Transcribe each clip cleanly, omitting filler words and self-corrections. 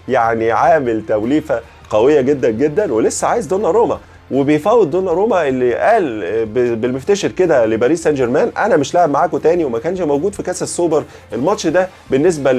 يعني عامل توليفة قوية جدا جدا، ولسه عايز دوناروما وبيفاوض دوناروما اللي قال بالمفتشر كده لباريس سان جيرمان انا مش لاعب معاكم تاني، وما كانش موجود في كاس السوبر. الماتش ده بالنسبة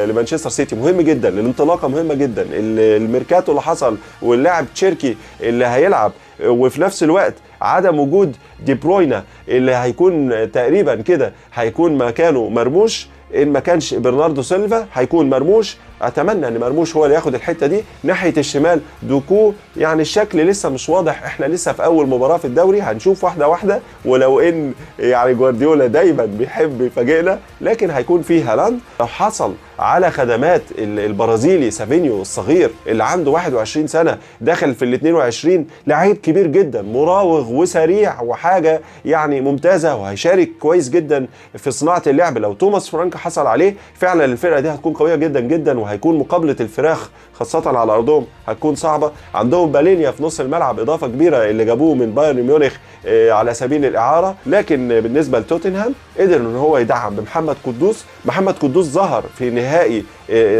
لمانشستر سيتي مهم جدا، الانطلاقة مهمة جدا، الميركاتو اللي حصل واللاعب تشيركي اللي هيلعب، وفي نفس الوقت عدم وجود دي بروينا اللي هيكون تقريبا كده هيكون مكانه مرموش، ان ما كانش برناردو سيلفا هيكون مرموش. اتمنى ان مرموش هو اللي ياخد الحتة دي. ناحية الشمال دوكو، يعني الشكل لسه مش واضح، احنا لسه في اول مباراة في الدوري، هنشوف واحدة واحدة، ولو ان يعني جوارديولا دايما بيحب يفاجئنا، لكن هيكون في هالاند. لو حصل على خدمات البرازيلي سافينيو الصغير اللي عنده 21 سنة دخل في ال 22، لعيب كبير جدا، مراوغ وسريع وحاجه يعني ممتازة، وهيشارك كويس جدا في صناعة اللعب. لو توماس فرانك حصل عليه فعلا الفرقة دي هتكون قوية جدا جدا، وهيكون مقابله الفراخ خاصة على ارضهم هتكون صعبة. عندهم بالينيا في نص الملعب اضافه كبيرة اللي جابوه من بايرن ميونخ على سبيل الاعارة. لكن بالنسبة لتوتنهام قدر ان هو يدعم بمحمد قدوس. محمد قدوس ظهر في نهائي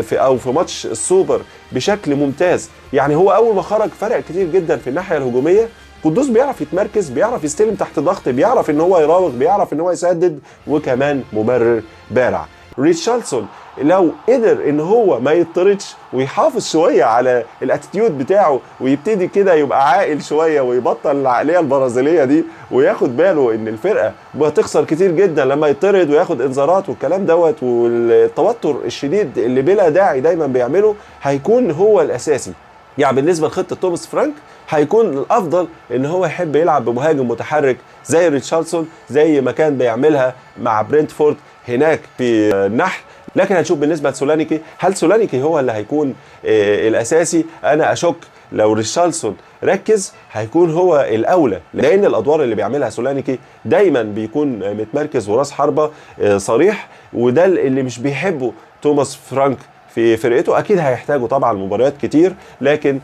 في او في ماتش السوبر بشكل ممتاز، يعني هو اول ما خرج فرق كتير جدا في الناحية الهجومية. قدوس بيعرف يتمركز، بيعرف يستلم تحت ضغط، بيعرف ان هو يراوغ، بيعرف ان هو يسدد، وكمان ممرر بارع. ريتشاردسون لو قدر ان هو ما يطردش ويحافظ شوية على ال attitude بتاعه ويبتدي كده يبقى عاقل شوية ويبطل العقلية البرازيليه دي، وياخد باله ان الفرقة بتخسر كتير جدا لما يطرد وياخد انذارات والكلام دوت، والتوتر الشديد اللي بلا داعي دايما بيعمله، هيكون هو الاساسي. يعني بالنسبة لخطة توماس فرانك هيكون الافضل ان هو يحب يلعب بمهاجم متحرك زي ريتشاردسون، زي ما كان بيعملها مع برينتفورد هناك في النحل. لكن هنشوف بالنسبة لسولانيكي، هل سولانيكي هو اللي هيكون الاساسي؟ انا اشك. لو ريتشاردسون ركز هيكون هو الاولى، لان الادوار اللي بيعملها سولانيكي دايما بيكون متمركز وراس حربه صريح، وده اللي مش بيحبه توماس فرانك في فرقته. اكيد هيحتاجوا طبعا مباريات كتير، لكن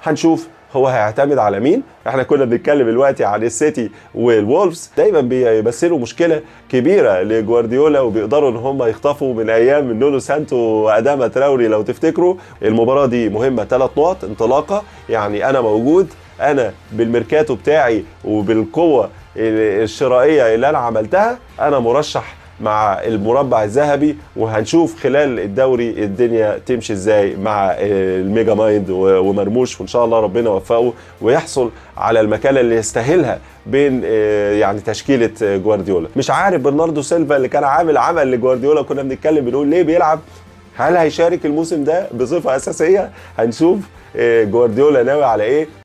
هنشوف هو هيعتمد على مين. احنا كنا بنتكلم دلوقتي عن السيتي والولفز، دايما بيمثلوا مشكلة كبيرة لجوارديولا، وبيقدروا ان هم يخطفوا من ايام نونو سانتو واداما تراوري لو تفتكروا. المباراة دي مهمه، 3 نقط انطلاقة، يعني انا موجود، انا بالميركاتو بتاعي وبالقوة الشرائية اللي انا عملتها انا مرشح مع المربع الذهبي، وهنشوف خلال الدوري الدنيا تمشي ازاي مع الميجا مايند ومرموش، وان شاء الله ربنا يوفقه ويحصل على المكانة اللي يستاهلها بين يعني تشكيله جوارديولا. مش عارف برناردو سيلفا اللي كان عامل عمل لجوارديولا، كنا بنتكلم بنقول ليه بيلعب، هل هيشارك الموسم ده بصفة اساسية؟ هنشوف جوارديولا ناوي على ايه.